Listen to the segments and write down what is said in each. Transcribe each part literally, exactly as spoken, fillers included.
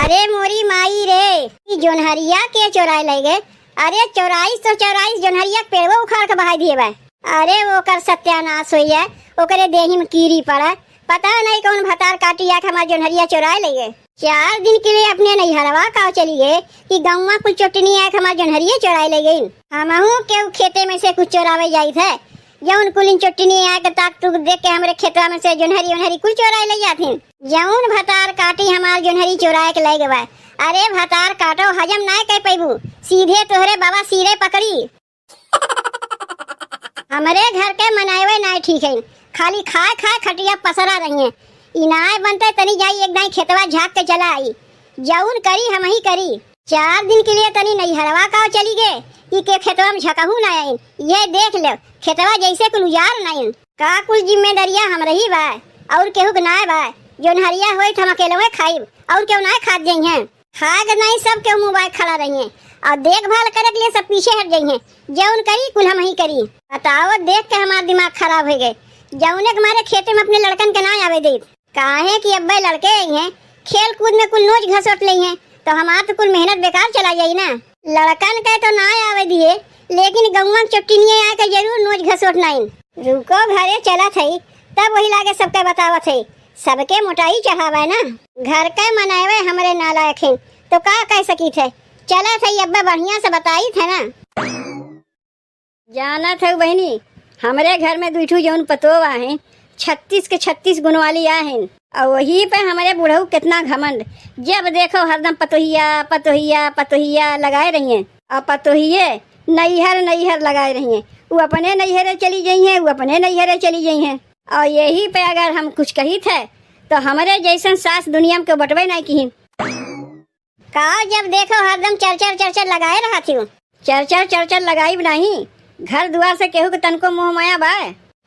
अरे मोरी माई रे, ई जोन्हरिया के चोराइ लइ गए? अरे चोराइस तो चोराइस, जोन्हरिया के पेड़वो उखाड़ के बहाइ दिहे बा। अरे ओकर सत्यानास होइए, ओकरे देही में कीरी पड़े। पता नहीं कौन भतार काटी आके हमार जोन्हरिया चोराइ लइ गए। चार दिन के लिए अपने नैहरवा का चली गए कि गौवा कुल चोटिनी आके हमार जोन्हरिया चोराइ लइ गइन। हमहू केहू खेते में से कुछ चोरावे जाइत है, जौन कुलिन चोटिनी आके ताक तुक देख के हमरे खेतवा में से जोन्हरी ओन्हरी कुल चोराइ लइ जाथिन। जौन भतार काटी हमार जोन्हरी चोराइ के लइ गवा। अरे भतार काटो, हजम नाय कर पैबू, सीधे तोहरे बाबा सिरे पकड़ी। हमरे घर के मनइवे नाय ठीक है, खाली खाए खाए खटिया पसरा रही हैं। ई नाय बनते तनी जाई एक दाई खेतवा झाँक के चला आई, जौन करी हमही करी। चार दिन के लिए तनी नैहरवा का चली गए, ई के खेतवा में झकहू ना आइन। ये देख ले, खेतवा जैसे कुल उजाड़ नाइन। का कुल जिम्मेदारिया हमरही बा, और केहू के नाय बा? जोन्हरिया होई त हम अकेलवे खाइब, और केहू नाय खात जइहें। खाए के नाई, सब केहू मुँह बाय खड़ा रहिहें, और देखभाल करे के लिए सब पीछे हट जइहें। जौन करी कुल हमही करी। बताओ, देख के हमार दिमाग खराब होइ गए, जौने के मारे खेते में अपने लड़कन के नाय आवे देत। काहे कि अब्बे लड़के अइहें, खेल कूद में कुल नोच घसोट लइहें, तो हमार तो कुल मेहनत बेकार चला जाई ना। लड़कन के तो नाय आवे दिए, लेकिन गौवा के चोटिनिये आके जरूर नोच घसोट नाइन। रुको, घरे चलत हई, तब वही लागे सबके बतावत हई, सबके मोटाई चढ़ावे ना। घर के मनइवे हमरे नालायक हैं, तो का कह सकीत है? चलत हई, अब्बे बढ़िया से बताइत है ना। जानत हऊ बहिनी, हमरे घर में दुई ठू जौन पतोह आहे, छत्तीस के छत्तीस गुण वाली आहे। और वही पे हमरे बुढ़ऊ कितना घमंड, जब देखो हरदम पतोहिया, पतोहिया, पतोहिया लगाए रहिए। और पतोहिए नैहर, नैहर लगाए रहिए। वो अपने नैहरे चली जइहें, वो अपने नैहरे चली जइहें। और यही पे अगर हम कुछ कहित है, तो हमरे जैसन सास दुनिया में केहू बटबे नहीं किहिन। का जब देखो हरदम चरचर चरचर लगाए रहत हियो? चरचर चरचर लगाइब नाही, घर दुआर से केहू के तनको मोह माया बा?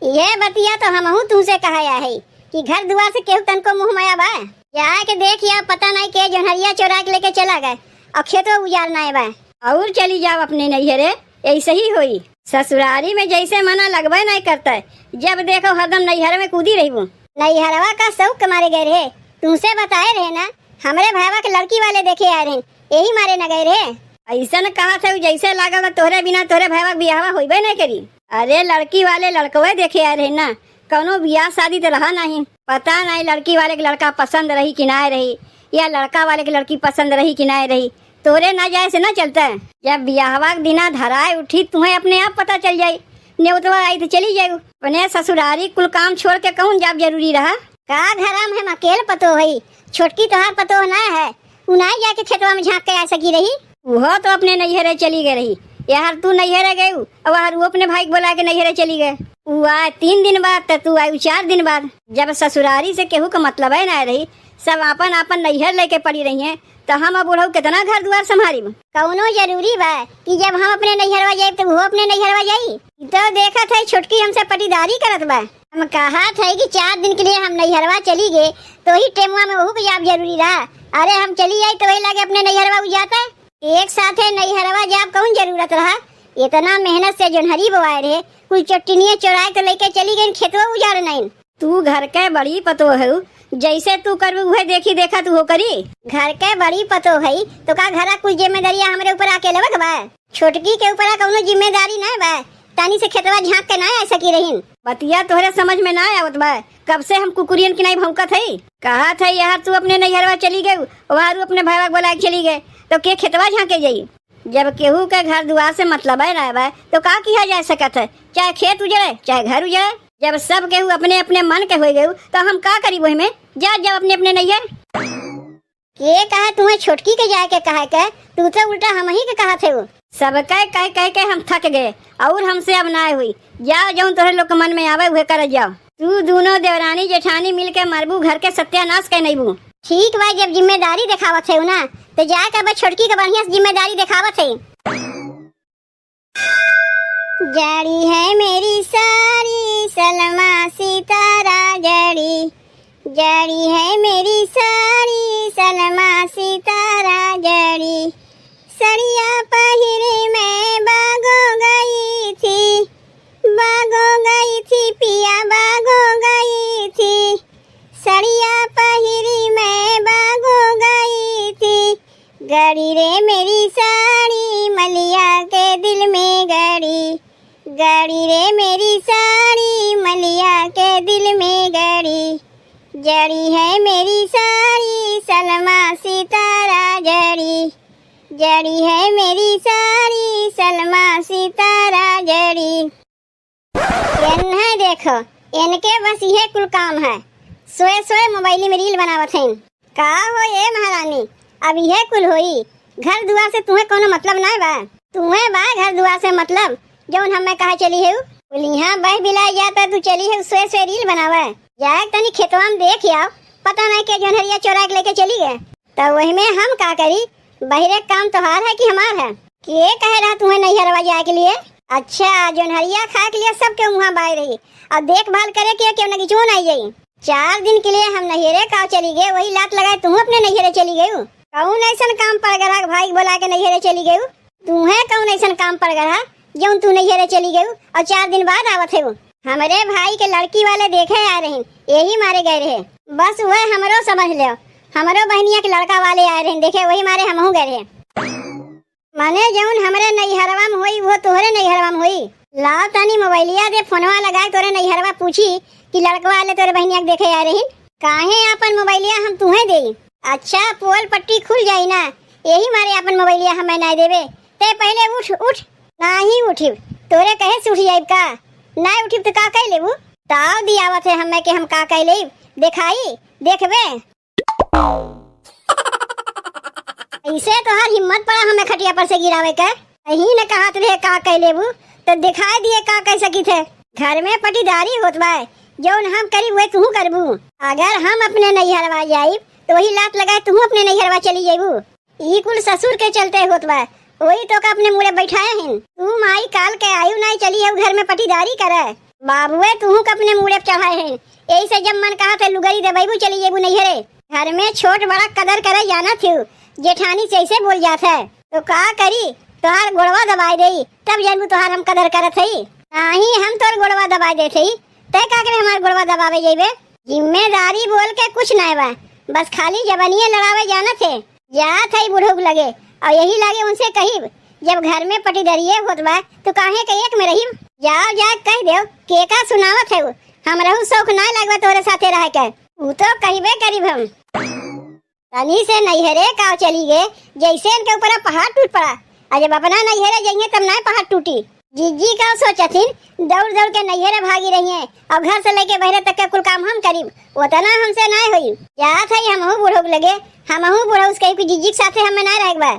ये बतिया तो हमहू तुमसे कहा है कि घर दुआर से केहू तनको मोह माया बा? जाए के देख या, पता नहीं के जोन्हरिया चोरा के लेके चला गए और खेतो उजाड़ नाय बा। और चली जाओ अपने नैहरे, ऐसे ही होई। ससुरारी में जैसे मना लगबे नहीं करता है, जब देखो हरदम नैहर में कूदी रहबू। नैहरवा का शौक के मारे गए रहे, तुमसे बताए रहे ना, हमरे भाईवा के लड़की वाले देखे आए रहे, यही मारे न गए रहे। ऐसन कहत है जैसे लागल बा तोहरे बिना तोहरे भाईवा के बियाहवा होइबे नहीं करी। अरे लड़की वाले लड़कवे देखे आए रहे ना, कौनो बियाह शादी तो रहा नहीं। पता नहीं लड़की वाले के लड़का पसंद रही कि ना रही, या लड़का वाले के लड़की पसंद रही कि ना रही। तोरे ना जाए से ना चलता है। जब बियाहवा के दिना धराए उठी, तुम्हें अपने आप पता चल जाई। नेवतवा आई तो चली जाऊ। अपने ससुरारी कुल काम छोड़ के कहूँ जाब जरूरी रहा? का घरा में हम अकेल पतोह हई, छोटकी तोहार पतोह ना है, उ ना जाके खेतवा में झाँक के आ सकी रही? उहो तो अपने नैहरे चली गए रही। यार तू नैहरे गयू, और यार वो अपने भाई के बोला के नैहरे चली गए। उ आए तीन दिन बाद, तो तू आयू चार दिन बाद। जब ससुरारी से केहू के मतलब है ना रही, सब आपन आपन नैहर लेके पड़ी रही हैं, तो हम अब बुढ़ऊ कितना घर दुआर संभारी? कौनो जरूरी बा कि जब हम अपने नैहरवा जाइब, तो वो अपने नैहरवा जाई? ई तो देखत है छोटकी हमसे पटीदारी करत बा। हम कहत है कि चार दिन के लिए हम नैहरवा चली गए, तो ही टेमवा में वहू के जाब जरूरी रहा। अरे हम चली जाई तो वही लागे अपने नैहरवा उ जाता। एक साथे नैहरवा जाब कौन जरूरत रहा? इतना मेहनत से जोन्हरी बोआए रहे, कुल चोटिनिये चोराए तो लेके चली गई, खेतवा उजाड़ नहीं। तू घर के बड़ी पतोह हऊ, जैसे तू करबू उहे देखी देखा तू हो करी। घर के बड़ी पतोह हई, तो का घरा कुल जिम्मेदारियां हमरे ऊपर आके लेवे के बा? छोटकी के ऊपर कौनो जिम्मेदारी ना बा, तनी से खेतवा झांक के ना आ सकी रहीन। बतिया तोहरे समझ में ना आवत बा, कब से हम कुकुरियन की नाई भौंकत हई। कहत है यार तू अपने नैहरवा चली गयू, वहारू अपने भाईवा के बोला के चली गए, तो के खेतवा झांके जाई? जब केहू के घर दुआर से मतलब है ना बा, तो का किया जा सकत है? चाहे खेत उजड़े, चाहे घर उजड़े। जब सब केहू अपने अपने मन के हो गयू, तो हम का करी वही में? जा, जाओ अपने अपने नैहर। के कहा तुम्हें छोटकी के जाए के कहा के? तू तो उल्टा हम ही के कहत है वो। सबके कह कह के हम थक गए, और हमसे अब ना हुई। जाओ, जौन तोहरे लोग के मन में आवे, उहे कर जाओ। तू दोनों देवरानी जेठानी मिल के मरबू, घर के सत्यानाश कर नईबू। ठीक बा, जब जिम्मेदारी देखावत है ना, तो जाए के अब छोटकी के बढ़िया से जिम्मेदारी देखावत है। जड़ी है मेरी सारी सलमा सितारा जड़ी, जड़ी है मेरी सारी सलमा सितारा जड़ी। सड़िया पहिरे मैं बागो गई थी, बागो गई थी पिया बागो गई थी। सड़िया पहिरी मैं बागो गई थी। गड़ी रे मेरी साड़ी मलिया के दिल में गड़ी, गड़ी रे मेरी साड़ी मलिया के दिल में गड़ी, जड़ी है मेरी साड़ी सलमा सितारा जड़ी, जड़ी है मेरी साड़ी सलमा सितारा जड़ी। एन्हे देखो, एनके बस इहे कुल काम है, सोए सोए मोबाइल में रील बनावत हैं। का हो ए महारानी, अब इहे कुल होई? घर दुआर से तुहे कौनो मतलब नाय बा? तुहे बा घर दुआर से मतलब, जौन हमें कहा चली है? बोली हाँ, बह बिलाई जाता तू चली है सोए सोए रील बनावे। जाए तनी खेतवा में देख आओ, पता नहीं के जोन्हरिया चोरा के लेके चली गए। तो वही में हम का करी? बहिरे काम तोहार है कि हमार है? के कहे रहा तुम्हें नैहरवा जाए के लिए? अच्छा, जोन्हरिया खाए के लिए सबके वहाँ बाय रही, और देखभाल करे के केहू नगीचो नहीं जाई। चार दिन के लिए हम नैहरे का चली गए, वही लात लगाए तू अपने नैहरे चली गयू। कौन ऐसन काम पड़ गया भाई बोला के नैहरे चली गयू? तूहे कौन ऐसन काम पड़ गया जौन तू नैहरे चली गयू और चार दिन बाद आवत है? हमरे भाई के लड़की वाले देखे आ रहे, यही मारे गए रहे। बस वह हमरो समझ लो, हमरो बहनिया के लड़का वाले आए रहे देखे, वही मारे हमहू गए रहे। माने जौन हमरे नैहरवा में होई, वो तोहरे नैहरवा में होई। लाओ तनी मोबाइलिया दे, फोनवा लगाए तोरे नैहरवा पूछी कि लड़कवा वाले तोरे बहनिया के देखे आए रही। काहे आपन मोबाइलिया हम तुहे देई? अच्छा, पोल पट्टी खुल जाई ना, यही मारे आपन मोबाइलिया हमें ना देबे। ते पहले उठ, उठ। नाही उठिब, तोरे कहे से उठ जाइब का? ना उठिब तो का कह लेबू? ताव दियावत है हमें कि हम का कह लेब। देखाई, देखबे। ऐसे तोहार हिम्मत पड़ा हमें खटिया पर से गिरावे के? यही न कहत रहे का कह लेबू, तो दिखाई दिए का कह सकी थे। घर में पटीदारी होत बा, जौन हम करी वह तू करबू। अगर हम अपने नैहरवा जाइब तो वही लात लगाए तू अपने नैहरवा चली जाइबू। ई कुल ससुर के चलते होत बा, वही तो का अपने मुड़े बैठाए हैं। तू माई काल के आयु नहीं चली है घर में पटीदारी करे। बाबुए तू का अपने मुड़े पे चढ़ाए हैं, यही से जब मन कहा थे लुगरी दबाइबू चली जेबू नैहरे। घर में छोट बड़ा कदर करे जाना थी, जेठानी से ऐसे बोल जात है तो का करी? तोहार गोड़वा दबाई देई, तब जानबू तोहार हम कदर करत हई। नाही हम तोर गोड़वा दबाई देत हई, तै का करे हमार गोड़वा दबावे जइबे? जिम्मेदारी बोल के कुछ नाय बा, बस खाली जबनिए लड़ावे जानत है। जात हई बुढ़ऊ के लगे, और यही लागे उनसे कहिब, जब घर में पटीदरिये होत बा तो काहे के एक में रहिब? जाओ जा कह देव, के का सुनावत है, हमरहू शौक नाय लागबा तोहरे साथे रह के। उ तो कहिबे करिब हम। तनी से नैहरे का चली गए, जैसे इनके ऊपर पहाड़ टूट पड़ा। और जब अपना नैहरे जाइए तब ना पहाड़ टूटी। जिज्जी का सोचथिन, दौड़ दौड़ के नैहरे भागी रही हैं और घर से लेके बहरे तक के कुल काम हम करीब, उतना हमसे ना होई। जात है हमहू बूढ़ो के लगे, हमहू बूढ़ो उसके कि जिज्जी के साथे हमें ना रहे बा।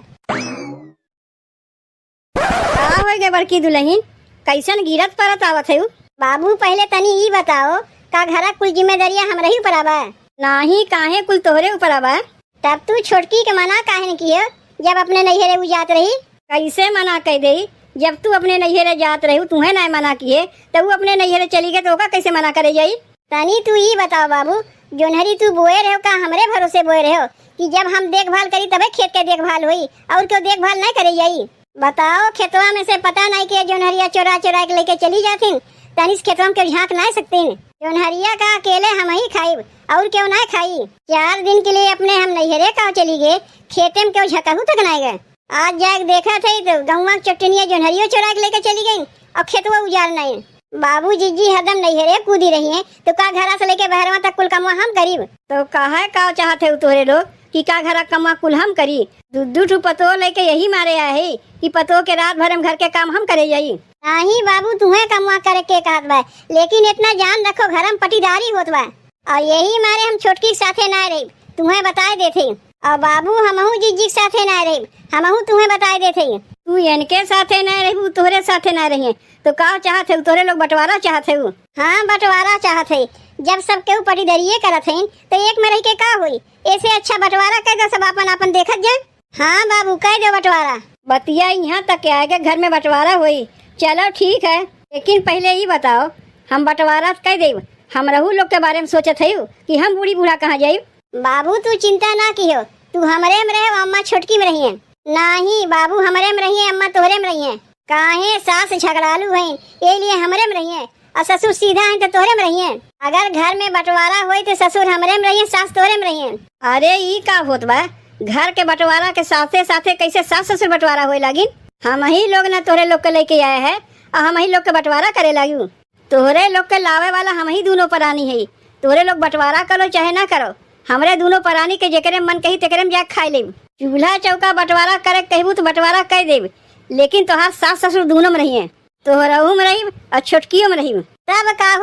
का होइ गए बड़की दुलहिन, कैसन गिरत परत आवत है? बाबू, पहले तनी ई बताओ, का घरा कुल जिम्मेदारियां हमरे ही ऊपर आवा? नाही, काहे कुल तोहरे ऊपर आवा? तब तू छोटकी के मना काहे न कियो, जब अपने नैहरे उ जात रही? कैसे मना कह देई, जब तू अपने नैहरे जात रही, तुहे ना मना किए, तो उ अपने नैहरे चली गए, तो ओका कैसे मना करे जाई? तनी तू ई बताओ बाबू, जोन्हरी तू बोए रहो का हमरे भरोसे बोए रहो कि जब हम देखभाल करी तबे खेत के देखभाल होई, और क्यों देखभाल नहीं करे जाई? बताओ, खेतवा में से पता नहीं के जोन्हरिया चोरा चोरा के लेके चली जाथिन, तनी से खेतवा में के झांक नहीं सकतीन। जोन्हरिया का अकेले हम ही खाइब, और क्यों नहीं खाई? चार दिन के लिए अपने हम नैहरे का चली गए, खेते में क्यों झकहू तक नहीं गए। आज जाके देखा थे तो गौवा के चट्टनिया जोन्हरियो चोरा के लेके चली गई और खेतवा उजाड़ नहीं। बाबू जिज्जी हरदम नैहरे कूदी रही हैं, तो का घरा से लेके बहरवा तक कुल कमवा हम करीब? तो काहे का चाहत है तोहरे लोग कि का घरा कमवा कुल हम करी? दू दू ठू पतोह लेके यही मारे आए है कि पतोह के रात भर में घर के काम हम करे जाई। नाही बाबू, तुहे कमवा करे के कहत बा, लेकिन इतना जान रखो, घर में पटीदारी होत बा। और यही मारे हम छोटकी के साथे ना रही, तुहे बताए देते। और बाबू, हमहू जिज्जी के साथे ना रही, हमहू तुहे बताए देते। तू इनके साथे ना रही, तोहरे साथे ना रही, तो का चाहत है? तोहरे लोग बंटवारा चाहत है? हाँ, बंटवारा चाहत है। जब सब केहू पटीदरिये करत हैं, तो एक में रह के का होई? ऐसे अच्छा बंटवारा कर दो, सब आपन आपन देखत जाए। हाँ बाबू, कह दो बंटवारा। बतिया यहाँ तक के आए के घर में बंटवारा होई। चलो ठीक है, लेकिन पहले ई बताओ, हम बंटवारा कह देब, हमरहू लोग के बारे में सोचत हई कि हम बूढ़ी बूढ़ा कहाँ जाइब? बाबू तू चिंता ना किहो, तू हमरे में रहे, अम्मा छोटकी में रही हैं। नाही बाबू, हमरे में रही हैं, अम्मा तोहरे में रही हैं। काहे सास झगड़ालू हैं, ये लिए हमरे में रही हैं। और ससुर सीधा हैं तो तोहरे में रहिए। अगर घर में बंटवारा होई तो ससुर हमरे में रहिए, सास तोहरे में रहिए। अरे ई का होत बा? घर के बंटवारा के साथे साथे कैसे सास ससुर बंटवारा होए लागिन? हमही लोग ना तोहरे लोग के लेके आए है, और हमही लोग के बंटवारा करे लागिउ। तोहरे लोग के लावे वाला हमही दूनो परानी है। तोहरे लोग बंटवारा करो चाहे ना करो, हमरे दूनो परानी के जेकरे मन कही तेकरे में जाके खाए लेब। चूल्हा चौका बंटवारा करे के कहबू तो बंटवारा कर देब, लेकिन तोहार सास ससुर दूनो में रहिए, तोहरहू में रहिब और छोटकियो में रहिब। तब का हो